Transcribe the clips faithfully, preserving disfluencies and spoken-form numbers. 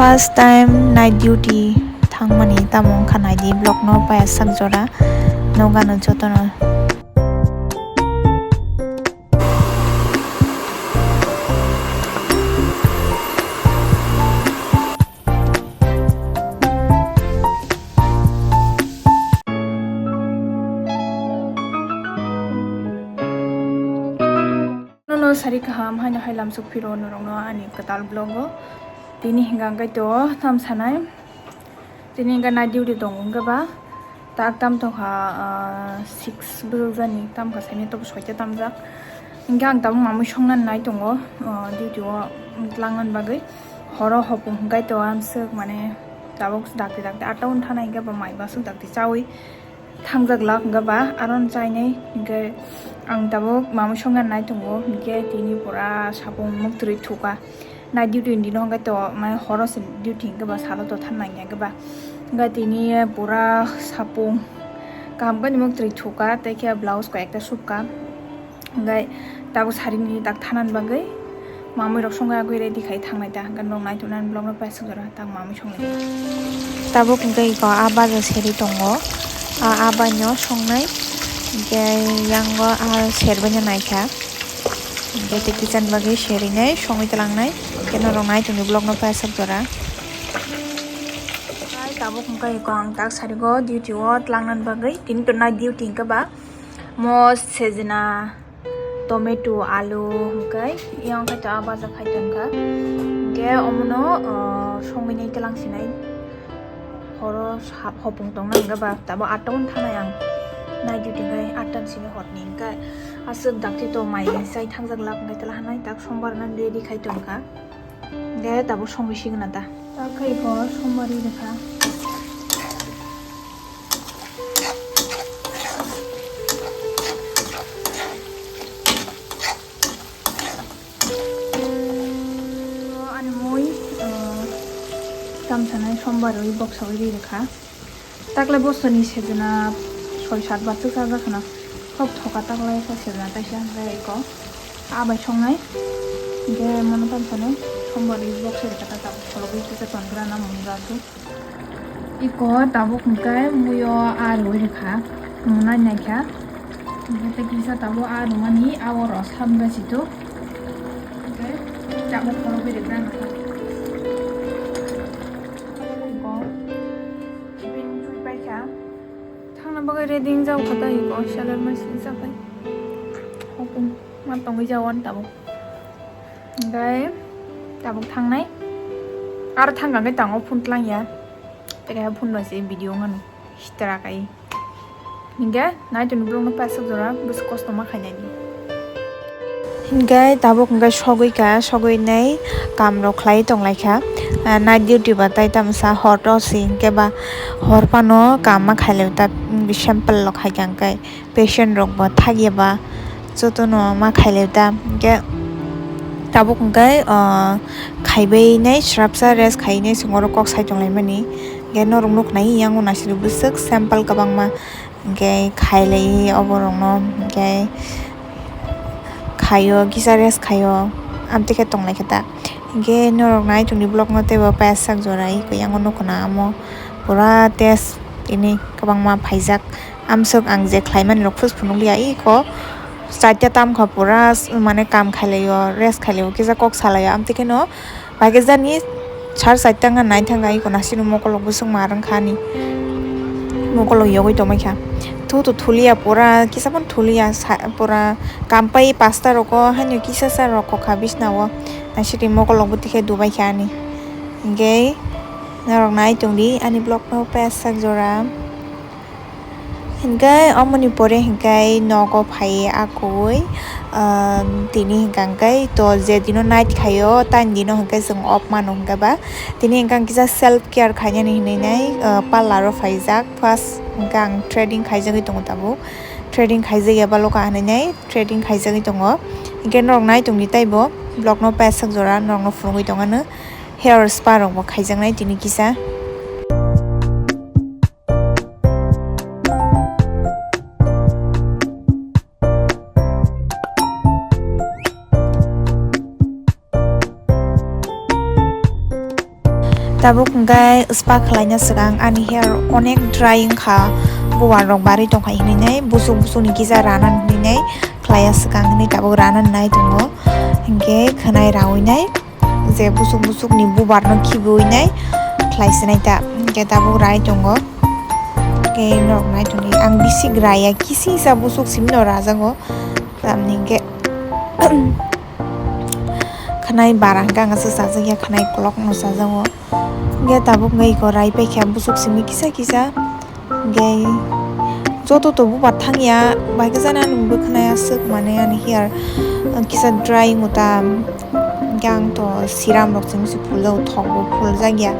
First time night duty thangmani tamo wngkha naidi vlog no paya sak jora nogano jotono. Nono sari kaham haino hai lamsok phiro norokno ani kwtal vlog o. Tini hingka hingkai to tam sanai. Tini hingka night duty tongo hingka ba tak tam tongkha, ah, six bwswk jani tam kha saimanya tobo soita tamjak. Hingke ang tabuk mamui songna nai tongo, ah, duty o tlangnani bagwi. Horo hopung hingkai to amswk mane tabuk dakti dakti atta wng thana hingke ba mai baswk dakti chawi thangjak lak hingke ba aron chainai hingke ang tabuk mamui songna nai tongo hingke tini pura sapung muktwi thuka. Night duty ni dino hingke to mane horo se duty hingke ba salo to thangnai hingke ba hingke tini pura sapung kaham khe ni muktwi thuka tei khe blouse koi ekta subka. Hingke tabuk sarini tak thanani bagwi mamui rok songwi agwi ready khai thangnai ta hingke nok nai tongnani vlog no paisuk jora tak mamui songlai. Tabuk hingke iko a baja seri tongo, a abaino songnai hingke yango a serbaino naikha hingke tei kichani bagwi serinai songwi tlangnai hingke norok nai tongni vlog no paisuk jora. Tabuk hingke iko ang tak sarigo duty o tlangnani bagwi tini to night duty hingke ba mo sejna tomato, alu, hingke yang khe ta baja khai tongkha. Hingke omono, ah, songwi nai tlang sinai. Horo sa-, hopung tongna hingke ba tabo atta wng thanai ang. Night duty khai atta ni simi horni hingke aswk dakti to mai sai thangjak lak hingke tela hanai tak sombar nang ready khai tongkha. Hingke tabo songwi signa ta. Tak khai ko sombar ri rekha. Ani mui, ah, tam sanai sombar wi boksa wi ri rekha. Takle bosoni sejna soi sat bar chwk chajak khna. Khop thoka takle khe sejna taisa hwnkhe iko. Abai songnai. Hwnkhe mono tam sanai sombar wi boksa ri rekha ta tabuk khorok wi kisa tongra na mung jasu. Iko tabuk hwnkhe muio a rwui rwkha, mwnai naikha. Hwnkhe tei kisa tabuk a rwmani a oro sabwkha situ. Hwnkhe tabuk khorokwi rwkha nokha. Iko chicken chui paikha. Thangna bagwi ready wngjak kha ta iko salad mai sini sapai. Hopung ma tongwi jao ani tabuk. Hwnkhe tabuk thangnai. Aro thangkha hwnkhe tango phone tlang ya. Tei kaisa phone bai se video wngmano sitra kai. Hingke nai toni borok no paisok jora bwswk kosto ma khainai di. Hingke tabuk hingke sogwi ka, sogwi nai kam rok khlai tong lai kha. Ah, night duty ba tai tamsa hor to si hingke ba hor phano kam ma khailai ta, mm, sample rok hai kha hingke. Patient rok bo thakya ba jotono ma khailai ta, hingke tabuk hingke, ah, khaibai nai srapsa rest khai nai chwng oro kok sai tong lai mani, hingke norok nuk nai yang o naisik bwswk sample kwbangma, hingke khailai oborok no, hingke khaio kisa rest khaio amtwi khe tong lai khe ta, hingke norok nai tongni vlog no teibo paisa jora iko yang o nuk khna amo pura test tini kwbangma phaijak. Amswk ang je khlaimani rok phus phunukliya iko. Chaita tamkha pura s-, mane kam khailaio, rest khailaio, kisa kok salaio. Amtwi kheno bai khe jani sar chaita wngkha naithangkha iko nasino mokolok bwswk ma rwngkha ani. Mokolok yogwi tongbaikha. Thu thu thuliya pura, kisa phano thuliya sa-, pura kam pai pasta rogo haino kisa sa rokokha bisnao. Naisiti mokolok bwtwi khe dubaikha ani. Hinkhe norok nai tongdi ani vlog no paisa jora. Hinkhe omoni pore hinkhe nogo phai akui, ah, tini hinkha hinkhe to je dino night khaio, tani dino hinkhe chwng off mano hinkhe ba. Tini hinkhe ang kisa self care khainani hinwi nai, ah, parlour o phaijak. First hinkhe ang threading khaijagwi tongo tabuk. Threading khaijak ya baloka hinwi nai threading khaijagwi tongo. Hinkhe norok nai tongdi taibo vlog no paisa jora norokno phunugwi tongano. Hair spa rokbo khaijaknai tini kisa. Tabuk hwnkhe spa khlaina swkang ani hair onek dry wngkha, bubar rok barwi tongkha hinwi nai, busuk busuk ni kisa rana hinwi nai khlaiya swkang hinwi tabuk rana nai tongo, hinkhe khwnai rawi nai. Je busuk busuk ni bubar no khibiwi nai khlai sinai ta, hinkhe tabuk rai tongo. Hinkhe norok nai tongdi, ang bisi raya, kisi sa busuk simi no rajago, tamni hinkhe khwnai bara hinkhe ang aswk chajakya, khwnai kolok no chajago. Hinkhe tabuk wngkha iko rai paikha busuk simi kisa kisa. Hinkhe joto to bubar thangya, bai khe jani ani bwkhwnai aswk mane ani hair, uh, kisa dry wngwi ta. Hinkhe ang to serum rok chumui se phuljago, thok bo phuljakya.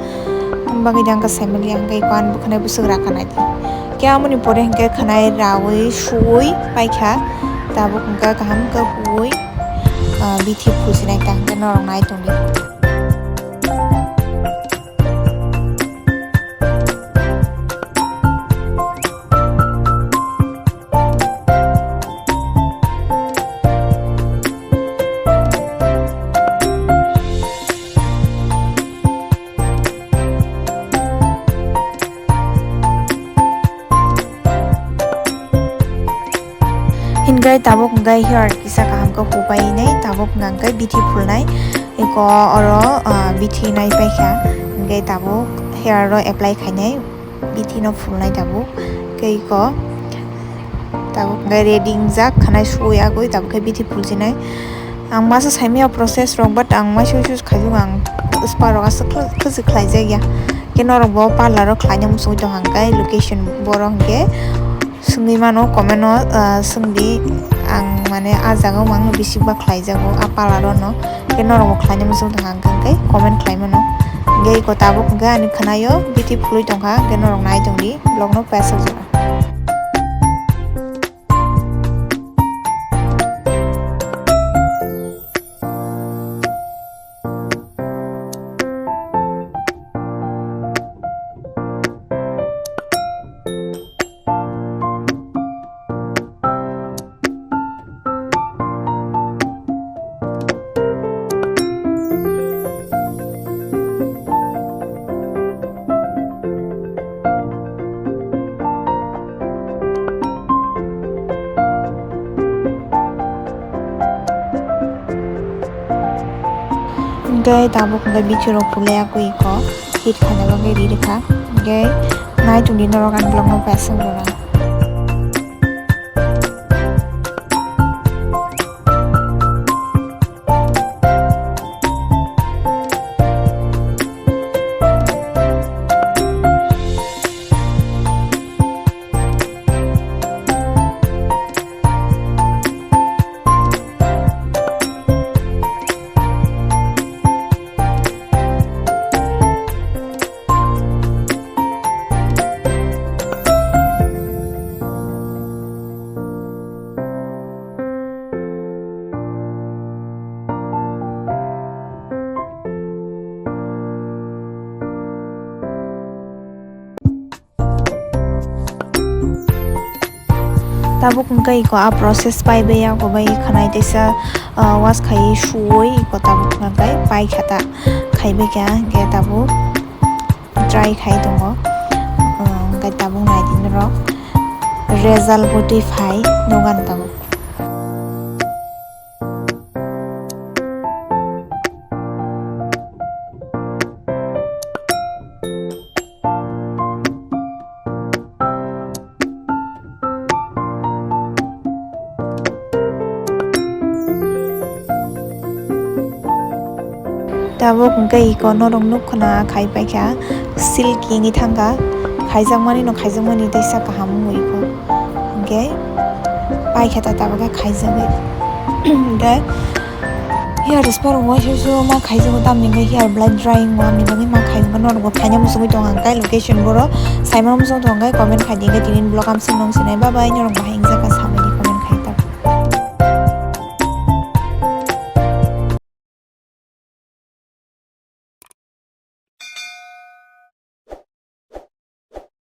Ang bagwi de ang khe saimaliya, hinkhe iko ani bwkhwnai bwswk rakha naidi. Hinkhe amoni pore hinkhe khwnai rawi suwi paikha, tabuk hinkhe kaham khe huwi, uh, bithi phulsinai ta hinkhe norok nai tongdi. Hinkhe tabuk hinkhe hair kisa kaham khe hupai nai, tabuk hinkhe bithi phulnai. Eko oro, ah, bithi nai paikha, hinkhe tabuk hair o apply khainai, bithi no phulnai tabuk. Hinkhe eko tabuk hinkhe ready wngjak, khwnai suwi agwi tabuk khe bithi phulsinai. Ang masa saimaya process rok, but ang masa use khaijak, ang spa rok aswk khwlai-, khwlai jakya. Khe norok bo parlour o khlaina muchungwi tongkha, hinkhe location borok hinkhe swngwi mano, comment o, ah, swngdi. Ang mane ah jaga o mangno bisi ba khlaijago, ah parlour o no. Khe norok bo khlaina muchung tongkha, hinkhe comment khlai mano. Hinkhe iko tabuk hinkhe ani khwnaio bithi phulwi tongkha, hinkhe norok nai tongdi vlog no paisajak. Hinkhe tabuk hinkhe bithi rok phulwi agwi iko heat khaina bagwi ri rwkha. Hinkhe nai tongdi norok ani vlog no paisajak. Tabuk hinkhe iko a process pai bai yago bai khwnai teisa, ah, wash khaiwi suwi iko tabuk hinkhe pai kha ta, khaibai kha hinkhe tabuk dry khai tongo, ah, hinkhe tabuk naidi norok result bo twi phai nukha tabuk. Tabuk hwnkhe iko norok nukha na, khaipaikha, silky wngwi thangkha, khaijakmani no khaijakmani teisa kaham wngwi kho. Hwnkhe paikha ta tabuk khe khaijagwi. Hwnkhe hair spa rok uaisa uaisa ma khaijago, tamni hwnkhe hair belai dry wngo, amni bagwi ma khai hwnkhe norokbo khaina muchungwi tongo ang, tei location boro saimano muchung tongo, comment khai di, hwnkhe tini vlog amsong nung sinai, bye bye, norok bahai wngjakha.